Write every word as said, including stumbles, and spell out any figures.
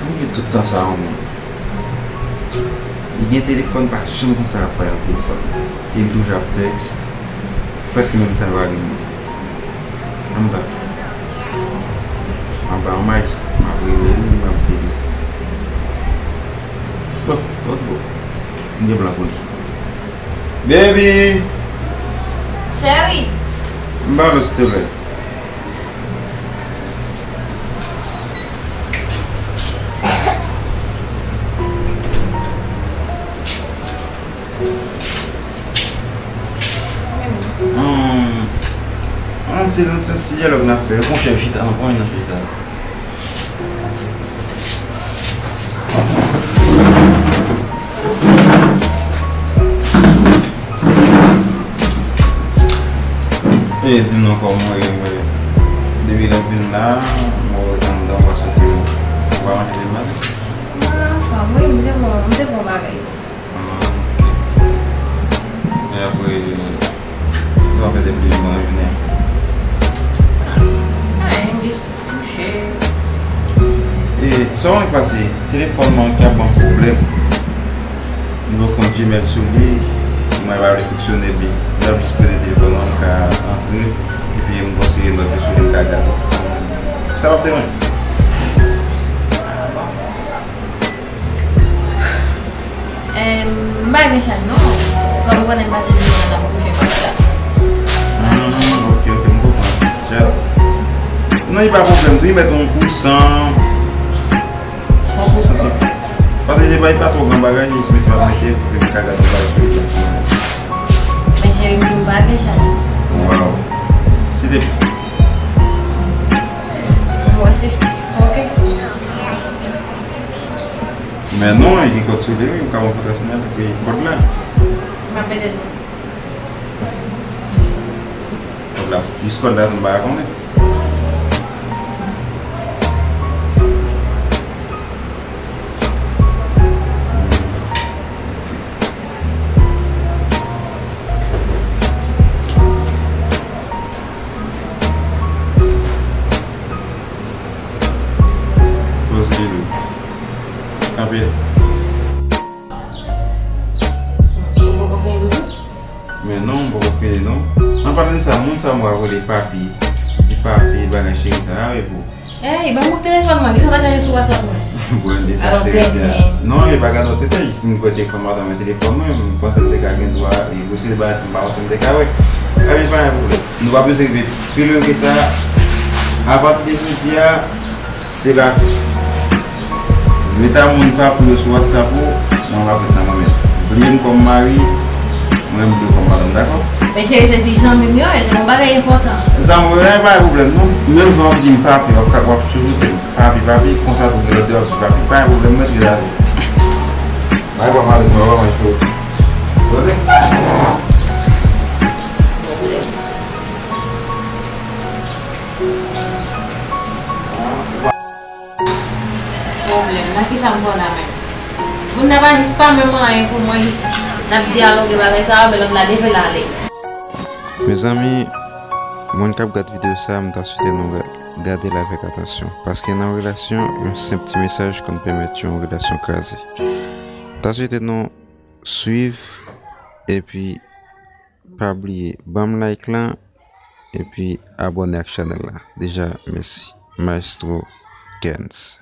Pou ki tout tan sa yon moun. Li gen telefòn, pa janm konn sa l ap fè nan telefòn. E li toujou ap tèks. Prèske menm tan l pa gen moun. Sa m pral fè? M ap ba yon maji, m ap rele li, m ap di li. Bon, bon, bon. M gen plan pou li. Baby! Cheri! M ba l, silteplè. Hmm. An, se yon ti dyalòg n ap fè. Monchè, chita, non, pran nan chita. E di m non, kòman w ye, mwen? Depi lè m vin la, mwen ret anndan, m pa soti, mwen pa manje depi maten. Mwen anfòm, wi, m te bon, m te bon bagay. Ah, ok. E apre, sa w ap fè depi depi pandan jounen an? Anyen, m jis kouche. E sa w konn pase, telefòn mwen ki ap ban m pwoblèm. M gen yon kont Gmail sou li, mwen pa vle fonksyone byen. M ap jis prete telefòn mwen, m ka antre, epi m konsidere lòt yo sou li, m ka gade. Sa p ap deranje? Ah, bon. Em, m pa gen chaj non. Kòm ou konnen m pase jounen an ap bouje konsa. Hmm, ok, ok, m konprann. Chaj. Non, li pa pwoblèm tou, li mèt yon pousan. Yon pousan sifi. Paske se pa, li pa twò gran bagay, li jis mete m ap mete, pou m ka gade bagay sou li, trankileman. Men cheri, m di m pa gen chaj. Waw. Se te Mwen se, ok. Men non, li gen kòd sou li, wi, ou ka pran kontra sou li avèk kòd la. M ap mete l. Kòd la, jis kòd la, m pa konnen. Poze li. Kanpe. Ou poko fini doudou? Men non, m poko fini non. An palan de sa, moun sa mwen rele papi, di papi, bagay cheri sa, a, e pou Ey, ban m telefòn mwen, kisa w ta chèche sou WhatsApp mwen? Bon, de sa fè byen. Non, e pa gade w tenten, jis m kwè telefòn madanm mwen, telefòn mwen, m panse m te ka gen dwa, e gwo se de bagay m pa panse m te ka wè. Ebyen, pa gen pwoblèm. Nou pa bezwen rive pi lwen ke sa. Apati de jodi a, se la. Mete moun pa pou yo sou WhatsApp ou, mwen m ap ret nan mwen menm. Bliye m kòm mari, mwen m bliye w kòm madanm, dakò? Men cheri, se si zanmi m yo ye, se yon bagay enpòtan. Zanmi w yo, pa gen pwoblèm, non. Menm jan w ap di m papi, w ap, w ap chouchoute m. Papi, papi, konsa tou gen lòt de w ap di papi. Pa gen pwoblèm, mwen ret avè w. Bay bwa mari mwen, w ap fè w. Pwoblèm. Pwoblèm, nan kisa m pran la menm? Moun nan pa jis pa menm anyen pou mwen, jis n ap dyaloge bagay sa yo, men lòt la leve l ale. Mezanmi, moun k ap gad videyo sa, m ta swete nou ga-, gade l avèk atansyon. Paske nan yon relasyon, yon senp ti mesaj konn pèmèt yon relasyon kraze. M ta swete nou swiv, epi pa bliye ban m like lan, epi abòne ak chanèl la. Deja, mèsi. Maestro Kenz.